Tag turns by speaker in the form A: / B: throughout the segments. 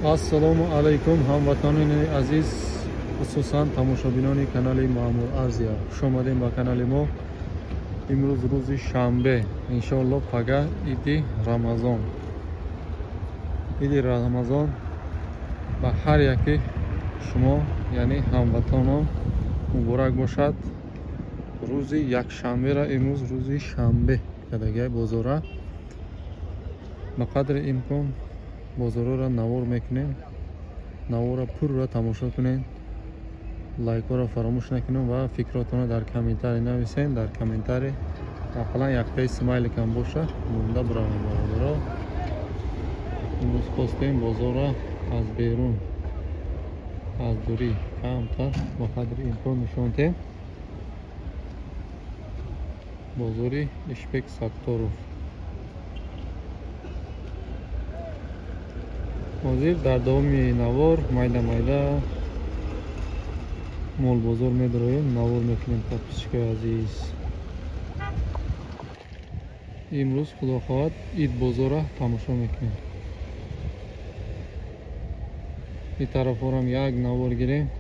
A: Ассалому алайкум ҳамватанони азиз, хусусан тамошобинони канали Маъмур Азия. Хуш омадем ба канали мо. Имрӯз рӯзи шанбе, иншоалло пага иди Рамазон. Иди Рамазон ба ҳар яки шумо, яъне ҳамватанон, муборак бошад. Рӯзи якшанбера, имрӯз рӯзи шанбе кадагиай бозора. Ба қадри имкон бозорро навор мекунем. Наворро пурра тамошо кунед, лайкҳоро фаромӯш накунед ва фикротонро дар комментарий нависед. Дар комментарий ақаллан яктаи смайликам боша, монда биравем бародаро. Имрӯз хостем бозорро аз берун, аз дурӣ камтар ба қадри имкон нишон диҳем. Бозори Ишбек Сатторов. Ҳозир дар давоми навор майда-майда молбозор медароем, навор мекунем. Подписчикои азиз, имрӯз худо хоҳад ид бозора тамошо мекунем. Ин тарафҳорам як навор гирем.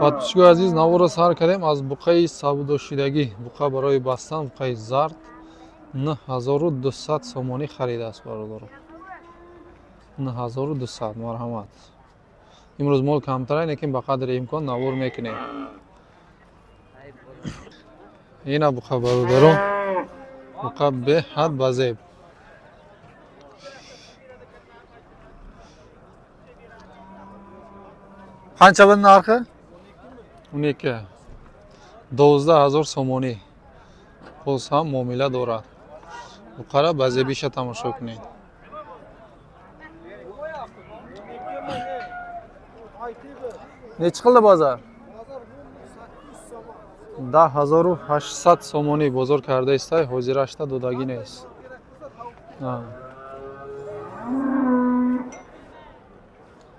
A: Подписчикои азиз, наворро сар кардем аз буқаи савдошидагӣ. Буқа барои бастан, буқаи зард 9200 сомонӣ харидааст бародаро. 9200, марҳамат. Имрӯз мол камтара, лекин ба қадри имкон навор мекунем. Ина буқа бародаро, буқа беҳад ба зеб. Қанча буд нархи? 12. 12000 сомонӣ. Боз ҳам муомила дорад. Буқара ба зебиша тамошо кунед. Нечи қилди бозор? 10800 сомонӣ бозор карда истай, ҳозирашта додагӣ нест.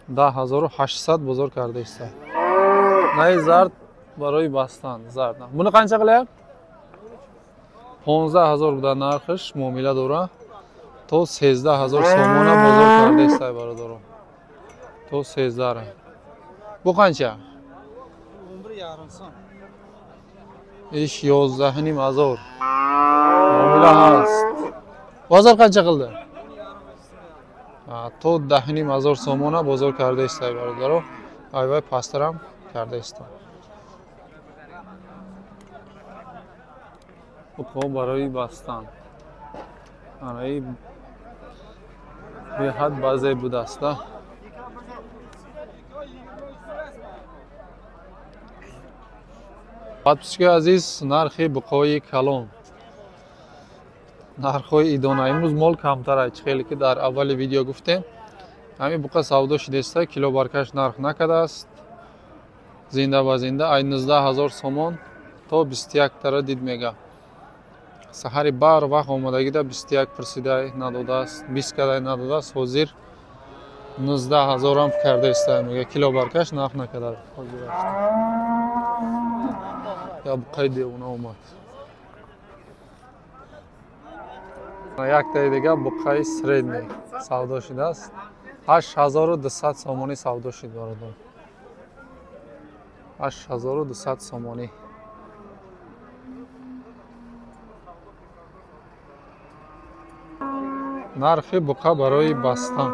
A: 10800 бозор карда истай. Най зард барои бастан, зард. Буни қанча qilyapti? 15000 буда нархиш, муомила дора. То 13000 сомона бозор карда истай бародаро. То 13. Бу қанча? Иш 11500. Муомила ҳаст. Бозор қанча қилди? То 10500 сомона бозор карда истай бародаро. Айвай пасттарам карда истам. Буқо барои бастан. Анаи беҳад баъзе будааст. Подписчикои азиз, нархи буқои калон, нархҳои идона. Имрӯз мол камтар, чӣ хеле ки дар аввали видео гуфтем. Ҳамин буқа савдо шудааст, кило баркаш нарх накардааст. Зинда ба зинда ай 19000 сомон то 21 тара дид мега. Саҳари бар вақт омадагида 21 пурсидай надодааст, 20 кадай надодааст. Ҳозир 19000 ам карда истай мега. Кило баркаш нарх накарда ҳозираш. Я буқаи девона омад. Яктаи дига буқаи средний савдо шудааст. 8200 сомонӣ савдо шуд бародар. 8200 сомонӣ. Нархи буқа барои бастан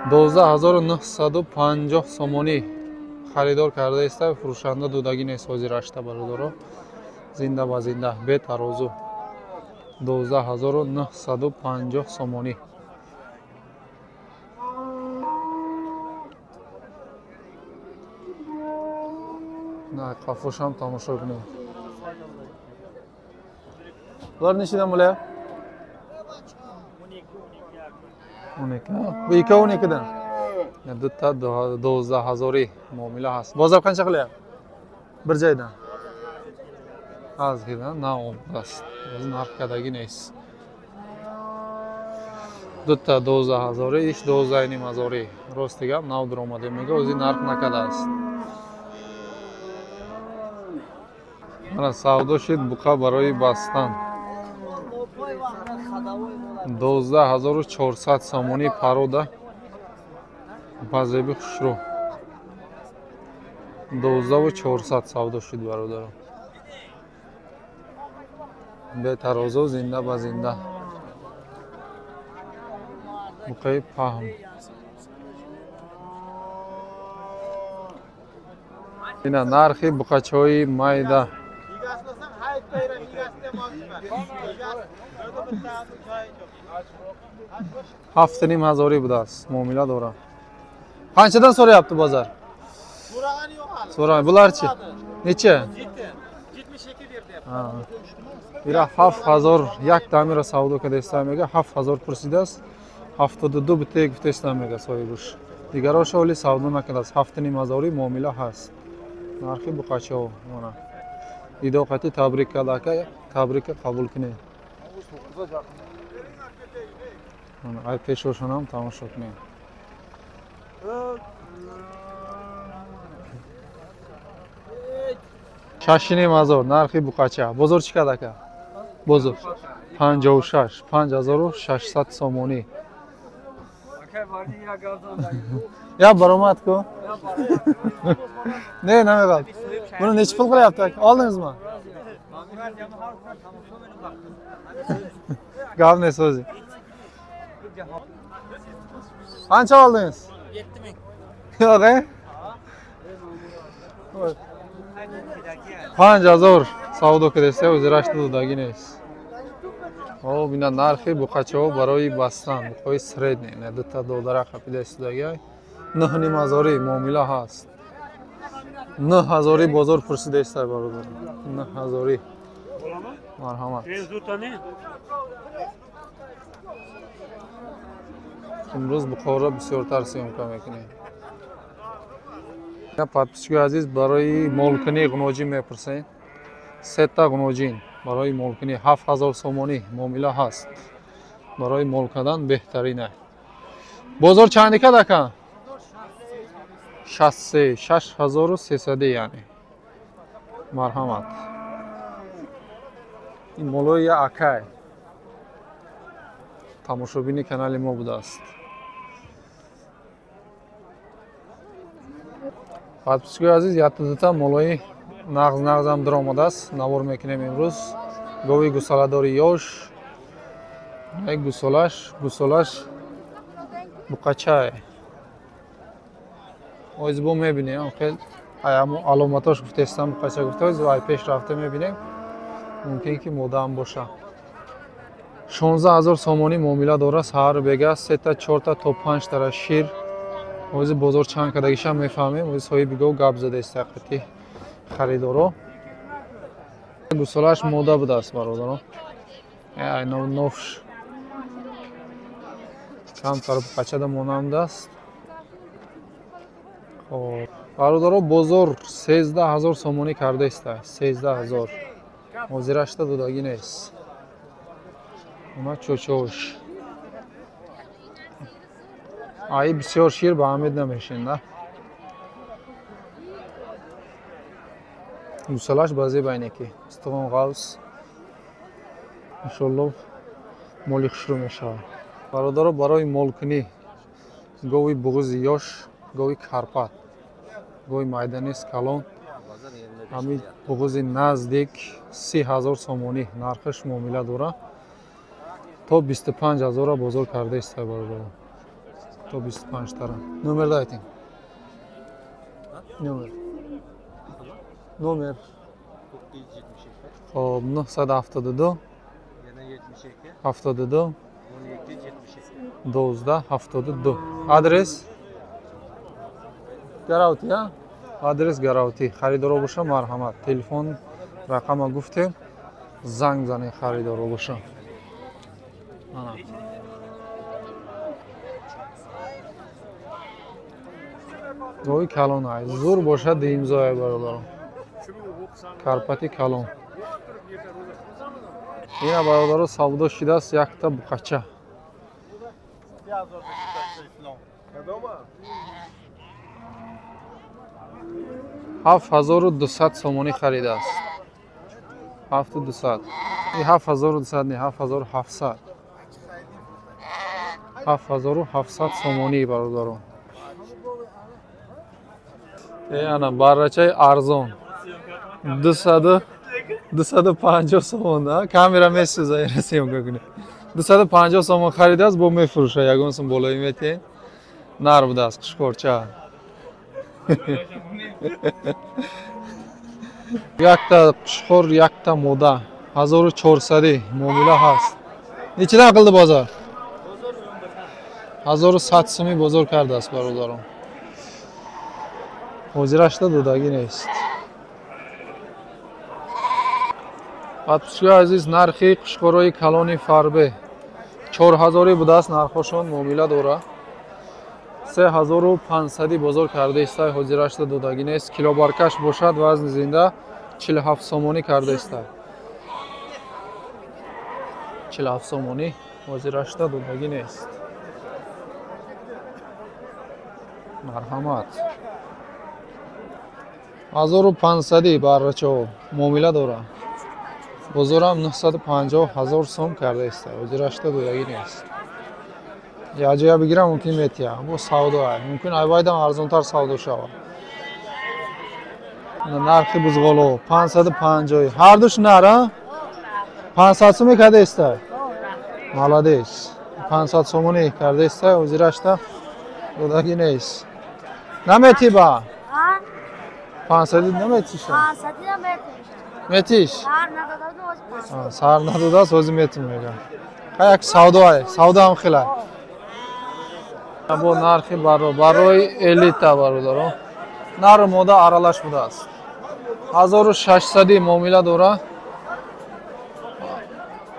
A: 12950 сомонӣ харидор карда иста, фурӯшанда додагӣ нест ҳозирашта бародаро. Зинда ба зинда бетарозу 12950 сомонӣ. На қафошам тамошо кунед. Булар нечидан bo'lyapti? 12. Bu ikkovi 12dan. Bitta 12000 muomila ҳаст. Бозор qancha qilyapti? Bir joydan. Ozgina naomaст. O'zi narxdagi нест. Дута 12 ҳазорӣ, иш 12,5 ҳазорӣ. Рости гап нав дуромадем, мега ози нарх накардааст. Мана савдо шид буқа барои бастан. 12400 сомонӣ парода. Базеби хушрӯ. 12400 савдо шид бародаро. Бетарозо зинда ба зинда. Буқаи паҳм. Ина нархи буқачаҳои майда. 7,5 ҳазорӣ будааст, муомила дорам. Qanchadan so'rayapti bozor? So'ramay. Bular chi? Necha?
B: 72 berdi.
A: Ha. Ира 7000 як тамира савдо кардастам мега 7000 пурсидааст. 72 бите гуфтастам мега соҳибаш. Дигароша оли савдо накардааст. 7,5 ҳазорӣ муомила ҳаст. Нархи буқачаҳо мана. Идоқати табрик карда ака, табрика қабул кунед. Мана ай пешошонам тамошо кунед. 6,5 ҳазор нархи буқача. Бозор чӣ кард ака? Бозор 56, 5600 сомонӣ. Я баромад ку? Не, намебад. Buni nechi pul qilyapti aka? Oldingizmi? Gap ne so'zi? Qancha oldingiz?
B: 7000.
A: Yo'q, e? 5000 savdo кардеста, o'zi rashti dodagi нест. О, бина нархи буқачаҳо барои бастан, буқаҳои средний, ина дута додара қапида истодаги. 9,5 ҳазорӣ муомила ҳаст. 9 ҳазорӣ бозор пурсида истода бародар. 9 ҳазорӣ. Марҳамат. Имрӯз буқаҳоро бисёртар съёмка мекунем. Подписчикои азиз, барои молкунӣ ғуноҷин мепурсем. Сета ғуноҷин барои молкунӣ 7000 сомонӣ муомила ҳаст. Барои мол кардан беҳтарин аст. Бозор чанди кард ака? 63, 6300 яъне. Марҳамат. Ин молои я акай. Тамошобини канали мо будааст. Подписчикои азиз, якта дута молои нағз нағзам дуромадааст. Навор мекунем имрӯз. Гови гусаладори ёш. Як гусолаш буқачай. Оиз бо мебинем, хел аломатош гуфтестам, буқача гуфта, оиз ай пеш рафта мебинем. Мумкин ки модаам боша. 16000 сомонӣ муомила дора, саҳар бега 3 4 то 5 тара шир. Оизи бозор чанд кардагиша мефаҳмем. Оизи соҳиби гов гап задааст ҳақиқати харидоро. Гусолааш мода будааст бародаро. Ай нофш. Камтар буқачада монандааст. Хоб бародаро, бозор 13000 сомонӣ кардааст. 13000. Ҳозирашта додагӣ нест. Она чочош. Ай бисёр шир ба ҳамид намешин, да? Гусалаш базе байнеки. Устухон ғавс. Иншоллоҳ моли хушрӯ мешавад. Бародаро, барои молкунӣ гови буғузи ёш, гови карпат, гови майданист калон, ҳамин буғузи наздик 30000 сомонӣ нархаш муомила дора. То 25000 бозор кардааст бародаро. То 25 тара. Номер дайте. Номер. Номер. Хоб 972 72 12 72. Адрес Гараути, а? Адрес Гараути. Харидоро боша, марҳамат. Телефон рақама гуфтем. Занг занед харидоро боша. Ана. Гови калон ай. Зур бошад имзоя бародарон. Карпати калон. Ина бародаро савдо шидааст якта буқача. 7200 сомонӣ харидааст. 7200. И 7200 не, 7700. 7700 сомонӣ бародарон. Ана баррачаи арзон. 250 сомон, камера месӯза, ина съёмка кунед. 250 сомон харидааст, бо мефурӯша, ягон сум болои метиҳед. Нар будааст, қушқорча. Якта қушқор, якта мода. 1400 муомила ҳаст. Нечидан қилди бозор? 1100 сумӣ бозор кардааст бародарон. Ҳозирашда додагӣ нест. Подписчикои азиз, нархи қушқорҳои калони фарбе 4000 будааст, нархҳошон муомила дорад. 3500 бозор кардаистай, ҳозирашда додагӣ нест. Килобаркаш бошад, вазни зинда 47 сомонӣ кардаистай. 47 сомонӣ ҳозирашда додагӣ нест. Марҳамат. 1500 баррачаҳо муомила дорад. Бозорам 950 ҳазор сом кардаистай, ҳозирашда додагӣ нест. Яҷоя бигирам мумкин метия, бо савдо ай, мумкин айвайдам арзонтар савдо шавад. Нархи бузғоло 550, ҳардуш нар, а? 500 сомӣ кардаистай. Молодец. 500 сомонӣ кардаистай, ҳозирашда додагӣ нест. Наметӣ ба? 500 наметиша? Метиш? Сар надодааст, ҳозир метим мегам. Як савдо ай, савдо ҳам хелай. Бо нархи барои элита бародарон. Нару мода аралаш будааст. 1600 муомила дорад.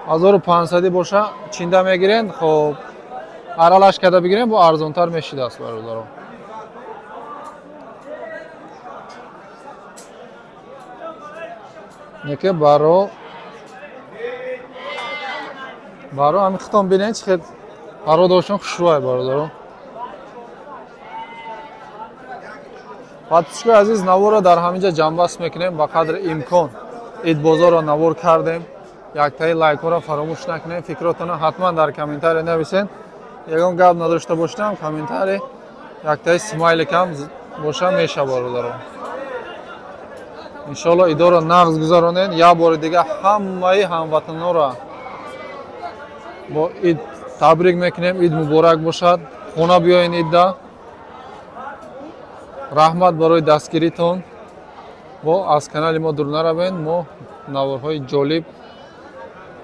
A: 1500 боша чинда мегирен, хоб аралаш карда бигирен, бо арзонтар мешидааст бародарон. Неке баро ҳами хитон бинен чи хел бародоршон хушрӯай бародарон. Подписчикои азиз, наворро дар ҳамин ҷа ҷамъбаст мекунем. Ба қадри имкон идбозорро навор кардем. Яктаи лайкҳоро фаромӯш накунем. Фикротонро ҳатман дар комментария нависен. Ягон гап надошта бошам, комментарий яктаи смайликам боша меша бародарон. Иншоалло идоро нағз гузаронен. Як бори дига ҳамаи ҳамватанонро бо ид табрик мекунем. Ид муборак бошад. Хона биёен идда. Раҳмат барои дастгиритон. Бо аз канали мо дур наравен. Мо наворҳои ҷолиб,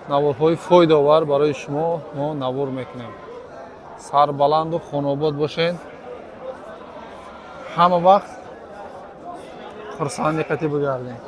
A: наворҳои фоидаовар барои шумо мо навор мекунем. Сарбаланду хонобод бошен. Ҳама вақт хурсандӣ қатӣ бигардем.